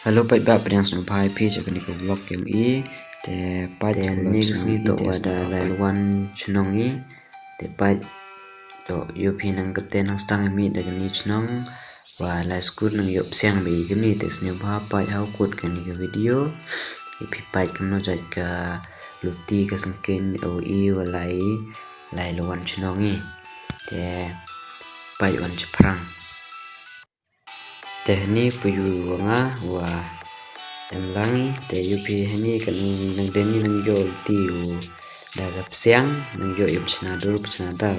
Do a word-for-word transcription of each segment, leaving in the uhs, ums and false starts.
Hello paidbah, pdiang sngewbha ïa phi sha kane ka vlog jong i. Te pait, te kane ka sngi to wa da lai wan shnong i. Te pait to ïoh phi nang kate nang stang i mi da kane shnong. Wa lai skur nang ïoh psiang ba i kane te sngewbha pait ha u kut kane ka video. Ïoh phi pait kumno jait ka luti ka sngewken o i wa lai, lai wan shnong i. Te pait wan shaphrang. Te hani pyrshah wa nga wa em lang i, te ïoh phi hani ka nang, nang deni nang ïoh ti u da ka psiang, nang ïoh ïoh pchna dur pchna dar.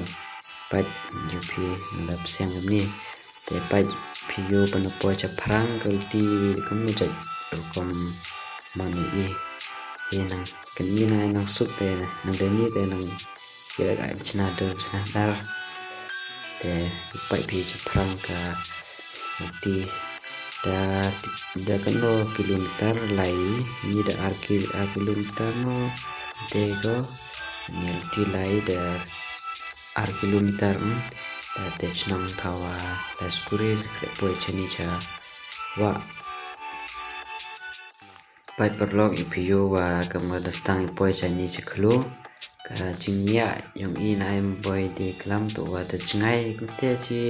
Pat ïoh phi nang da psiang kamni. Te pat phi ïoh pan poi shaphrang ka luti kum ni jait rukom manu i. Hi nang kani nang nang suk te nang deni te nang kira ka pchna dur pchna dar. Te pait phi shaphrang ka luti da, da kano kilometer lai ni da ar ki, ar kilometer no te ko ni luti lai da ar kilometer, mm, da te shnong thawa da skuri kre poi shani sha wa. Pait paralok ïoh phi ïoh wa kam ka da stang i poi shani sha khlu. Ka jingïa jong i na em boi de klam to wa da jngai kute chi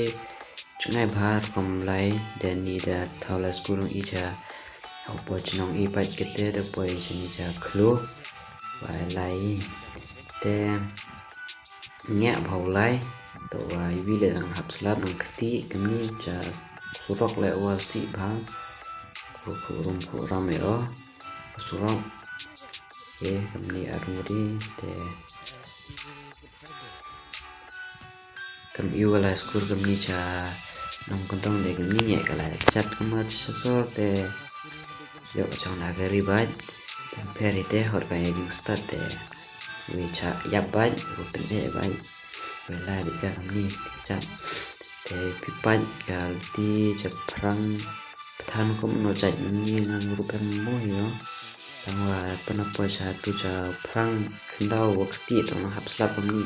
jngai bha rukom lai da ni da thaw lai skur i sha. Hau poi shnong i pait kute da poi shani sha khlu. Wa lai te ngiah bha u lai, to wa iwi le nang hap slap nang kti kamni sha surok le wa si bha. Ko ko rum ko ram e o surok. Ye kamni ar muri te kam iwa lai skur kamni sha nang kondong de kamni ngiah ka lai chat kama sha sor te. Ïoh ka chong na ka ri bait. Te pher ite hot ka ïa jingstad te. Wi cha ïap bait, wi pyneh bait. Wi lai bit ka kamni cha. Te phi pait ka luti shaphrang. Pathan kum no chait ni nang rup em mo ïo. Tang wa pana poi cha tu shaphrang khyndaw wa kti tang nang hap slap kamni.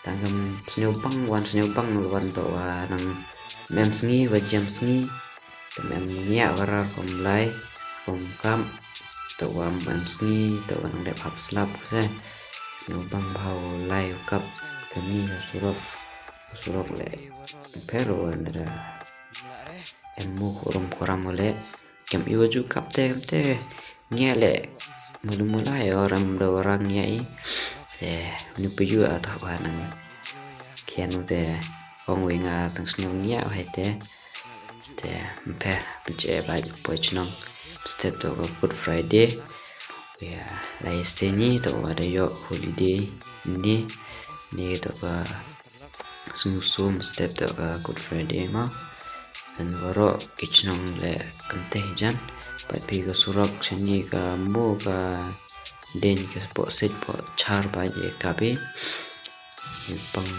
Tang kam sñiaw bang wan sñiaw bang wan to wa nang mem sngi wa jiam sngi. Te mem ngiah wa rar kom lai kom kap. Te wa mem sngi te wa nang dep hap slap se. Sñiaw bang bha u lai u kap kani ka surok, ka surok le. Pher wa nda em mu kurum kuram u le. Kem iwa ju kap te, te ngiah le. Mulu mula ïa orang da orang ngiah i. Te nu pyu a ta wa nang. Khian u te ong wi nga tang sñiaw ngiah hai te. Te mper pynche bait poi chnong. Step to ka Good Friday. Wi a lai steni to wa da ïoh holiday ni. Ni to ka smusum step to ka Good Friday ma. An waro ki chnong le kamte jan. Pat pi ka surok chani ka mo ka den ka po sej po char ba ye kabe. Yubang,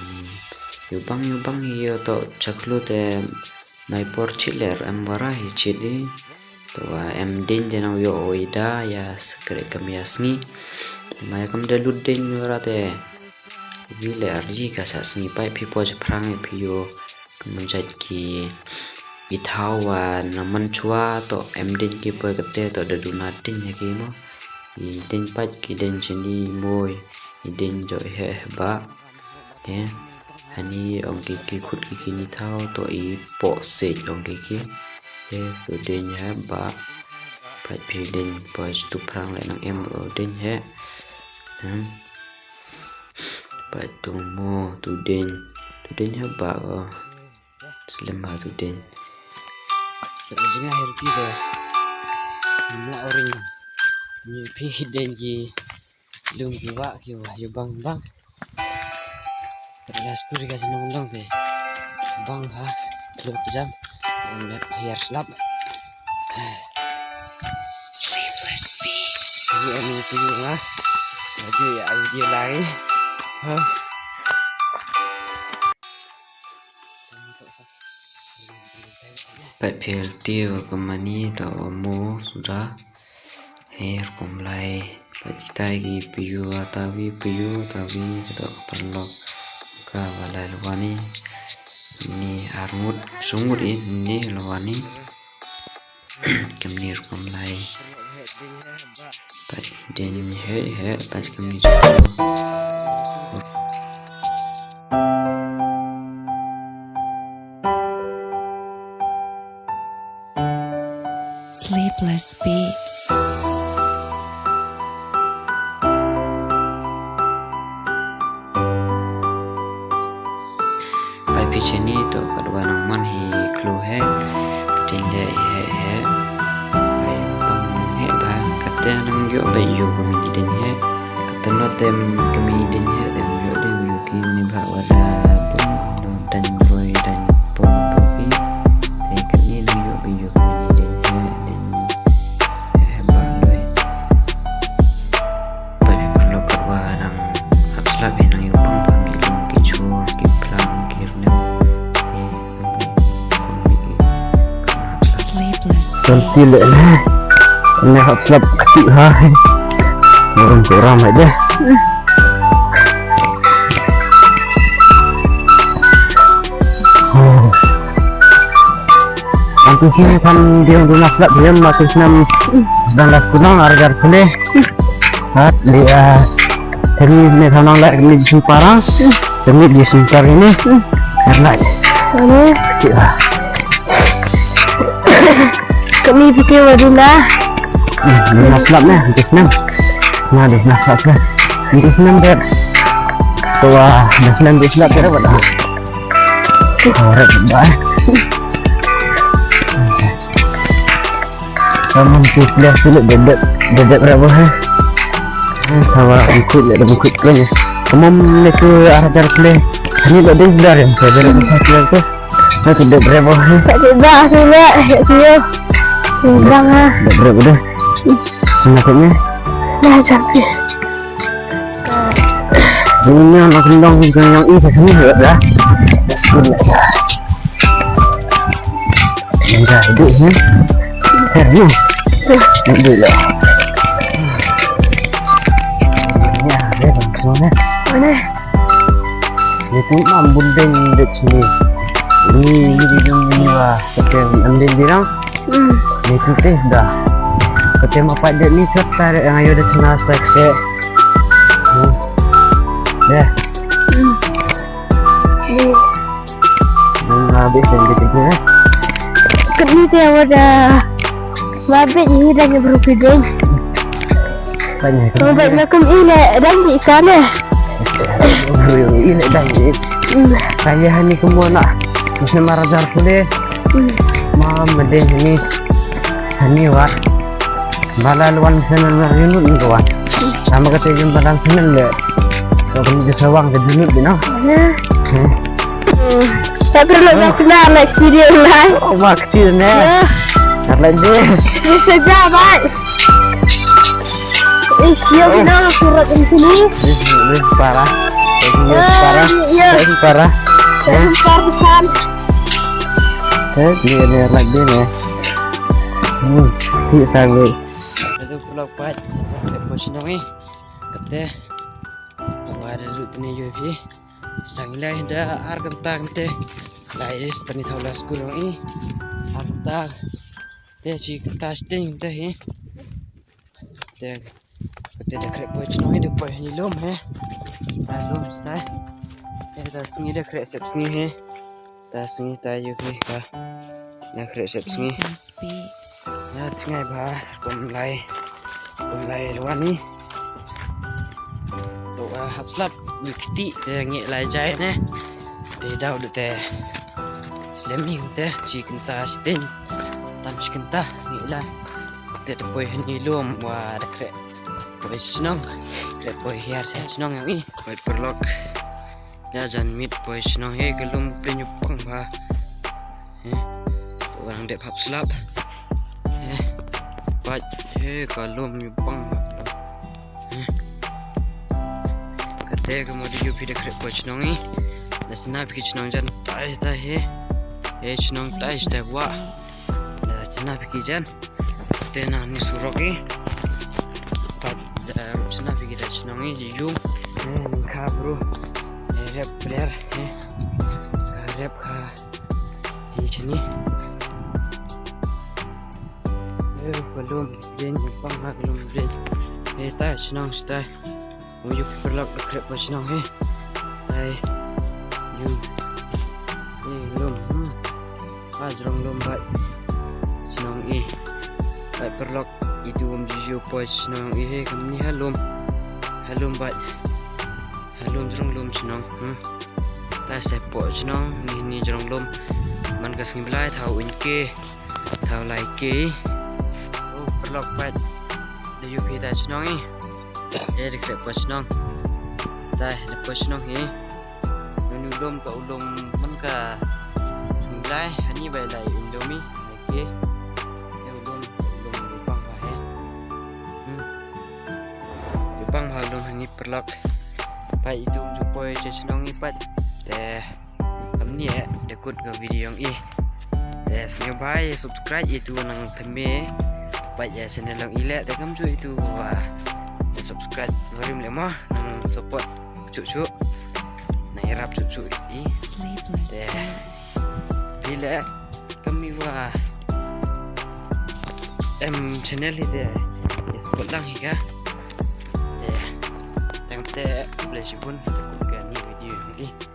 yubang, yubang yo to chaklu te mai por chiler am wara hi chidi. To wa em den de nang yo oida ya sekre kam ya sngi. Mai kam de lut den wara te. Wi le arji ka sa sngi pai phi po chaphrang phi yo. Kam jait ki i thaw wa na man chwa to em den ki po kate to de duna den ya ki mo. I den pat ki den chini moi. I den jo he ba. He. Hani ong ki ki khut ki ki ni thaw to i po se ong ki ki. He to den he ba. Pat phi den po tu phrang le nang em ro den he. Hmm. Pat tu mo tu den. Tu den he ba ko. Slem ha tu den. Jinga healthy de. Mla oring. Ni phi den ji. Lum ki wa ki wa yu bang bang. Pada skuri ka sinong dong te. Bang ha. Lum jam. Ong le hiar slap. Sleepless beast. Ni ani tu yu nga. Aju ya aju lagi. Ha. Pat phi healthy wa kamani ta wa mo suda. Her kom lai. Pat kitai ki piyu atawi piyu atawi kata ka paralok. Ka wa lai lwani. Ni arngut sungut i ni lwani. Kamni rukom lai. Pat ding he he pat kamni jong ko. Sleepless Beats. Pai phi shane to katwa nang man hi khloo he. Ka dei leh he he. Pai pang he bha. Kata nang ïoh ba ïoh ka mih ding he. Kata no tem ka mih ding he tem ïoh ding ïoh ki ni bha wa da pun no dan boy dan pun pun ki. Te ka ni nang ïoh ba ïoh ka mih ding he ding he bha doi. Pai phi paralok katwa nang hap slap he nang ïoh pang ba mih lum ki jhur ki phlang ki rnem. He. Kan ti le ne. Ne hap slap kti ha. Orang tu ramai deh. Antu sini kan dia untuk naslap dia mati senam sedang las kunang arjar pule. Hat dia. Kami ni kami nak ni di Sempara. Kami di Sempara ini. Karena. Ano? Kami. Kami fikir wadula. Ni naslap ni, di senam. Nah, di naslap ni. Di senam dia. Tua, di senam di slap dia pada. Korek dah. Kamu tu pilihan sulit dedek dedek berapa ha? Sama ikut le ikut ke. Kamu ni ke arah jar pilihan. Ini lo deh dari yang saya dari empat pilihan tu. Nak tu dek berapa ha? Tak ada sulit ya sio. Bang ah. Dek berapa dah? Sini kau ni. Dah cantik. Jingnya nak kendang ke yang ini sini dah. Dah sulit ya. Dah hidup ni. Herno. Nanti lah. Ya, dia bang semua ni. Mana? Ni tu mam bundeng dek sini. Ni ni di ni lah. Tapi ambil dirang. Hmm. Ni tu teh dah. Kata mapa dia ni serta yang ayo dah senang stek se. Hmm. Dah. Hmm. Ni. Nang habis dan kita tu eh. Kat ni teh awak dah. Wabit ni dah nyebru pideng. Banyak. Wabit makum ile dan di ikan eh. Bru ini dan di. Hmm. Kaya hani kemana? Mesti marah jar pule. Hmm. Ma mede hani. Hani wat. Bala luan sana na yunut ni kawan. Sama kata jin badan sana le. Kau kena di sawang ke junut bina. Ya. Hmm. Hmm. Tak perlu nak kena like video lah. Oh, mak kecil ni. Ya. Tak lagi. Ni saja, bye. Ish, ya, bina aku rak di sini. Ni, ni parah. Ni parah. Ya. Ni parah. Ni parah. Eh, dia, dia lagi ni. Hmm, hi sangwi. Hello, vlog pat. Hello, shnong eh. Kate. Wa da lut ne yo hi. Sangwi lai da ar kanta kante. Lai is tani thaw la school ong eh. Ar kanta. Te chi kanta sting te hi. Te Kate da khreh poi chnong hi da poi hani lum he. Ta lum stai. Te ta sngi da khreh sep sngi he. Ta sngi ta yu he ka. Da khreh sep sngi. Ya chngai bha kum lai. Kum lai lwani. To hap slap wi kti te ngi lai jai ne. Te daw da te. Slem ni te chi kynta stin. Tam chi kynta ngi lai. Te da poi hani lum wa da khreh. Poi shnong, khreh poi hiar sha shnong yang i. Poi paralok. Ya jan miet poi shnong he ka lum pynyu pang bha. He. Orang dep hap slap. He. Pat he ka lum nyu pang bha. He. Kate ka modi yu phi da khreh poi shnong i. Da sna phi shnong jan tai tai he. He shnong tai tai wa. Da sna phi jan. Te na ni surok i. Pat da ruh chna phi da chnong i yung. Eh, nang kha bro. Eh, rep player. Eh. Rep kha. Hi chini. Ka lum ïeng, pang ha ka lum ïeng. Hei, tai shnong stai. U ïu pyrlok ka khrep ba shnong hei. Tai. Ïu. Hei, lum. Hmm. Ha jrong lum bad shnong i. Bad pyrlok itu um ju ju poi shnong i hei, kam ni ha lum. Ha lum bad. Ha lum jrong lum shnong. Hmm. Ta se poi shnong ni, ni jrong lum. Man ka sngi Blai thaw un ke. Thaw lai ke. Oh, pyrlok pat. Da ïu phi ta shnong i. Eh, da khrep poi shnong. Ta da poi shnong hi. Nunu lum ka u lum man ka sngi Blai, hani bai lai un lum i, lai ke. Te u lum, u lum u pang ba he. Hmm. U pang ba u lum hani pyrlok. Pai itu um ju poi sha shnong i pat. Te kam ni eh, da kut ka video i. Te sngewbha subscribe itu nang thymme. Pai ya channel long i le, te kam ju itu ba. Te subscribe, barim le mo, nang support. Chuchu. Na irap chuchu i. Te. Pile. Kami wa. Em channel hi te. Kut lang hi ka. Te. Tang te. Bless you pun. Kut ka ni video hi.